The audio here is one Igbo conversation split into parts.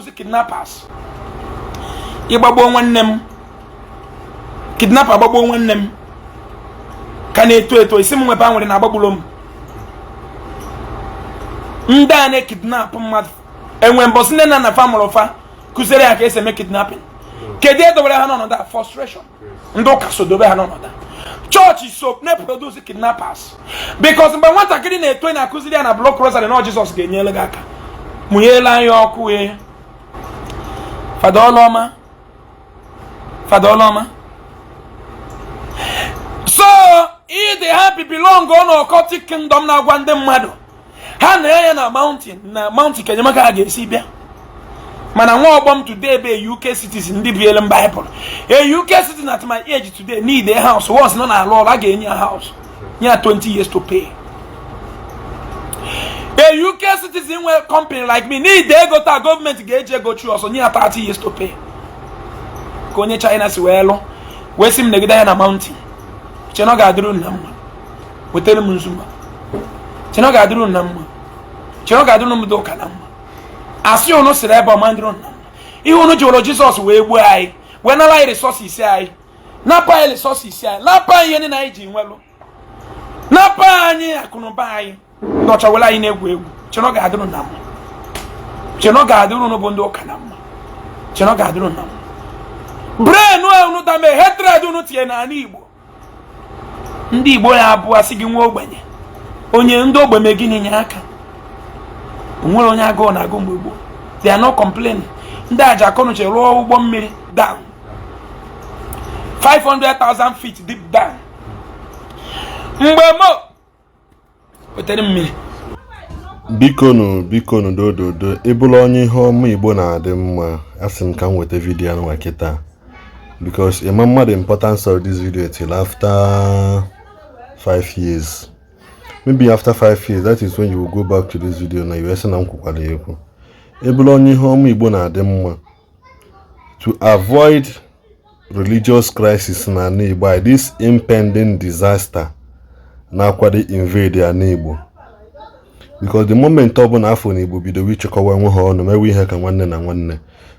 Na-eproduce kidnappers. Ịgbagbuo nwanne m, kidnapper agbagbuo nwanne m ka na-eto eto, isi m nwebe anwere na agbagbulo m. Ndị a na-ekidnap mmadụ, enwe mbọsị nne na nna fa mụrụ fa kụziere ya ka esi eme kidnapping? Kedu edobere ha n'ọnọdụ a? Frustration. Ndị ụka so dobe ha n'ọnọdụ a. Chọọchị so na-eproduce kidnappers, because mgbe nwatakịrị na-eto, na-akụziri ya na block rosary na Jizọs ga-enyere gị aka, mụnyela anyị ọkụ. E Fada Ọlụọma, Fada Ọlụọma, so ịdị happy belong on occultic kingdom na-agwa ndị mmadụ ha na ya na mountain, na mountain ka enyemaka ha ga-esi bịa. Mana nwa ọgbọ m today bụ a UK citizen. Ndị biele m Bible, a UK citizen at my age today need a house. Once nọ na-alụ ọrụ, a ga-enye ya house, nye ya 20 years to pay. A UK citizen nwe company like me need ego taa, gọọmenti ga-eji ego chi ọsọ nye ya 30 years to pay. Ka onye China si wee lụ wee sị m negide ya na mountain, che na ọ ga-adịrị unu na mma. Wetara m nzuma, che na ọ ga-adịrị unu na mma, che na ọ ga-adịrị unu ndị ụka na mma. Asị unu sịrị ebe ọma ndịrị unu na mma. Ihe unu ji were Jizọs wee gbuo anyị, wee nara anyị resources anyị, napụ anyị resources anyị, napụ anyị ihe niile anyị ji nwelụ, napụ anyị akụnụba anyị. Ndị ọcha were anyị na-egwu egwu. Che na ọ ga-adịrị unu na mma, che na ọ ga-adịrị unu bụ ndị ụka na mma, che na ọ ga-adịrị unu na mma. Brain unu dame hatred unu tinye n'ala Igbo. Ndị Igbo ya abụọ asị gị nwa ogbenye, onye ndị ogbenye gịnị nye aka? Onwere onye agụụ na-agụ mgbe gboo? They are not complaining. Ndị aja akọnuche rụọ ụgbọ mmiri down 500,000 feet deep down. Mgbe mo wetara mmiri. Bikonu, bikonu, dododo. Ịbụrụ onye ihe ọma Igbo na-adị mma, asị m ka m weta video anụnwa kịta, because ịma mmadụ importance of this video till after 5 years. Maybe after 5 years, that is when you will go back to this video na you sị na m kwukwara ya ekwu. Ịbụrụ onye ihe ọma Igbo na-adị mma, to avoid religious crisis na ala Igbo anyị, this impending disaster na-akwado invade ala Igbo, because the moment ọbụla afọ na Igbo bido ịchịkọwa onwe ha ọnụ, mewe ihe ka nwanne na nwanne,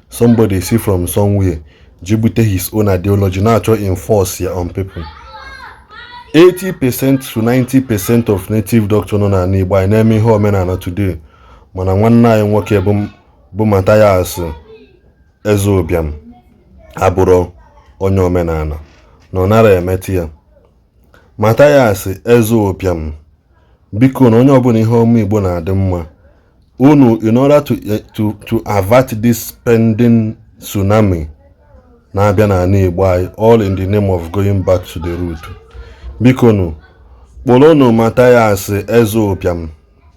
somebody see from somewhere ji bute his own ideology na-achọ enforce ya on people. 80% to 90% of native doctor nọ n'ala Igbo anyị na-eme ihe omenala today, mana nwanne anyị nwoke bụ Mathias Ezeobiam abụrụ onye omenala na ọ nara emetụ ya. Mathias Ezeobiam, biko, na onye ọbụla ihe ọma Igbo na-adị mma unu, in order to avert this pending tsunami na-abịa n'ala Igbo anyị, all in the name of going back to the root, biko nụ, kpọrọnụ Mathias Ezeobiam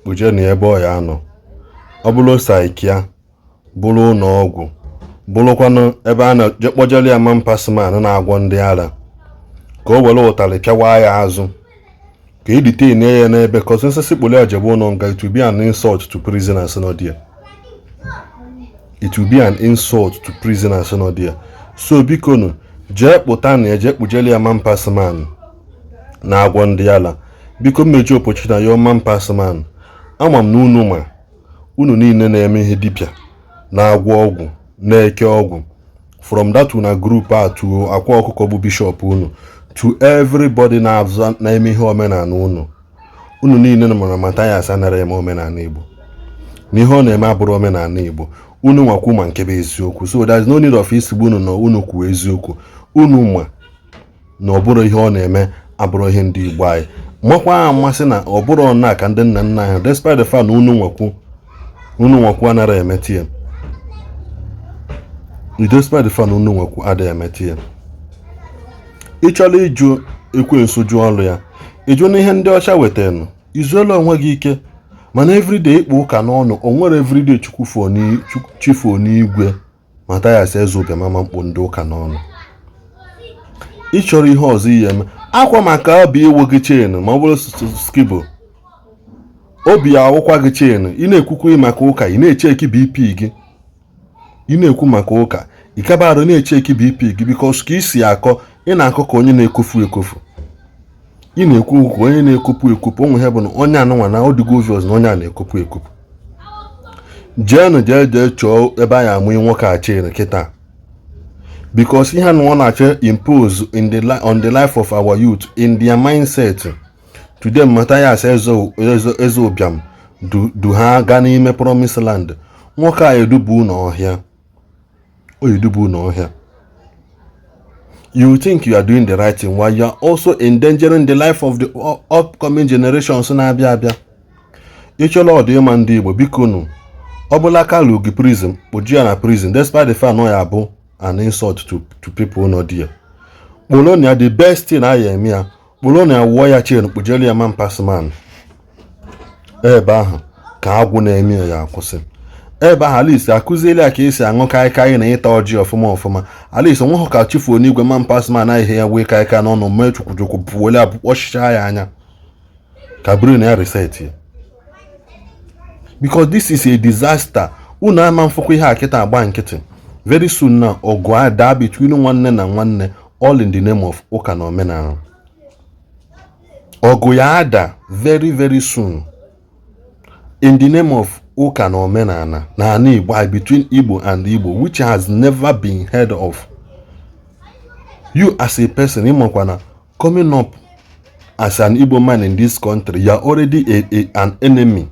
kpujenu ebe ọ ya nọ. Ọ bụrụ saikia, bụrụ ụlọ ọgwụ, bụrụkwanụ ebe a na-je kpọjere ya mampasman na-agwọ ndị ara, ka o were ụtarị pịawa ya azụ, ka e detain ya n'ebe kọsensesi kpụrụ ya jebe ụlọ nga. It will be an insult to prisoners nọ there. It will be an insult to prisoners nọ there. So biko nụ, jee kpụta na ya, jee kpujere ya mampasman na-agwọ ndị ala. Biko, mmeji opochi na yo mampasman, ama m na unu ma unu niile na-eme ihe dibịa, na-agwọ ọgwụ, na-eke ọgwụ, from that una group a to Akwa Ọkụkọ bụ bishọp unu, to everybody na-azụ na-eme ihe omenala unu, unu niile mara Mathias anaghị eme omenala Igbo, na ihe ọ na-eme abụrụ omenala Igbo. Unu nwakwu ma nke bụ eziokwu, so there is no need of isigbu unu na unu kwuo eziokwu. Unu ma na ọ bụrụ ihe ọ na-eme abụrụ ihe ndị Igbo anyị makwa amasị, na ọ bụrụ na ka ndị nna nna anyị, despite the fact na unu nwakwu anaghị emetụ ya, despite the fact na unu nwekwu adịghị emetụ ya. Ị chọrọ ịjụ ekwensu, jụọ ọrụ ya, ịjụ na ihe ndị ọcha wetanụ izuola onwe gị ike. Mana everyday ịkpa ụka n'ọnụ o nwere, everyday chukwu chifuo n'igwe. Mathias Ezeobiam ama mkpu ndị ụka n'ọnụ. Ị chọrọ ihe ọzọ ihe eme akwa maka obi iwu gị chen, ma ọ bụrụ skibo obi awụkwa gị chen. Ị na-ekwukwu maka ụka, ị na-echeki BP gị. Ị na-ekwu maka ụka, ịkaba arụ na-echeki BP gị, because ka ị si akọ, ị na-akọ ka onye na-ekofu ekofu. Ị na-ekwu ka onye na-ekopụ ekopụ. Onwe ha bụ na onye anụnwa na ọ dịgo obvious na onye a na-ekopụ ekopụ. Jeenụ jee jee chọọ ebe anyị amụ nwoke a chain kịta, because ihe anụ ọ na-achọ impose on the life of our youth, in their mindset today. Mathias Eze Ụbịam du ha gaa n'ime promised land. Nwoke a edubu n'ọhịa, o edubu n'ọhịa. You think you are doing the right thing while you are also endangering the life of the upcoming generations na-abịa abịa. Ịchọla ọdịmma ndị Igbo, biko nụ, ọ bụla kalu gị prison, kpoju ya na prison, despite the fact na ọ ya bụ an insult to people nọ there. Kpolo ya, the best thing a ya eme ya, kpolo na ya, wụọ ya chain, kpojelu ya man pass man. Ebe ahụ ka agwụ na-eme ya akwụsị. Ebe ahụ at least akụziela ya ka esi aṅụ kaikai na ịta ọjị ọfụma ọfụma. At least nwe ka chifuo n'igwe man pass man ihe ya wee kaikai n'ọnụ mee chukwuchukwu pụole ọchịcha ya anya ka brain ya reset ya, because this is a disaster. Unu ama mfụkwa ihe a kịta agba nkịtị. Very soon na ọgụ ada between nwanne na nwanne, all in the name of ụka na omenala. Ọgụ ya ada very very soon in the name of ụka na omenala na ala Igbo, between Igbo and Igbo, which has never been heard of. You as a person, ịmakwa na coming up as an Igbo man in this country, you are already an enemy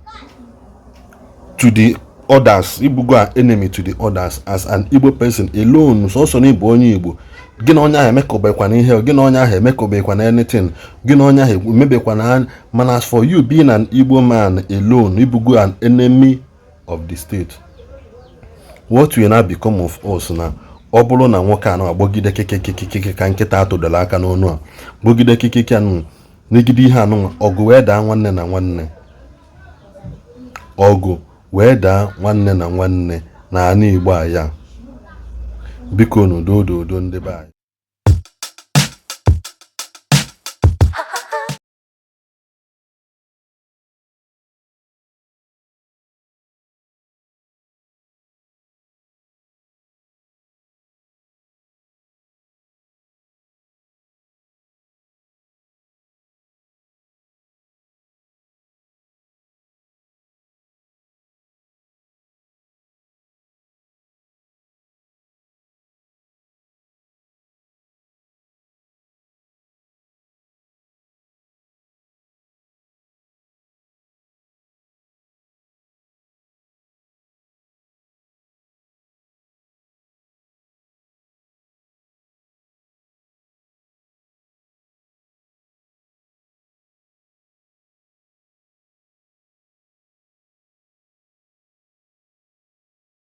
to the others. Ibugo an enemy to the others as an Igbo person alone. Sọsọ na ịbụ onye Igbo, gị na onye ahụ emekọbekwana ihe, gị na onye ahụ emekọbekwana anything, gị na onye ahụ emebekwana, mana as for you being an Igbo man alone, ibugo an enemy of the state. What will now become of us na ọ bụrụ na nwoke a na-agbọgide kekekekeke ka nkịta atụdoro aka n'ọnụ a, gbogide kekeke anụ negide ihe anụ, ọgụ wee daa nwanne na nwanne, ọgụ wee daa nwanne na nwanne na ala Igbo a ya? Biko n'udo, odo ndị be anyị.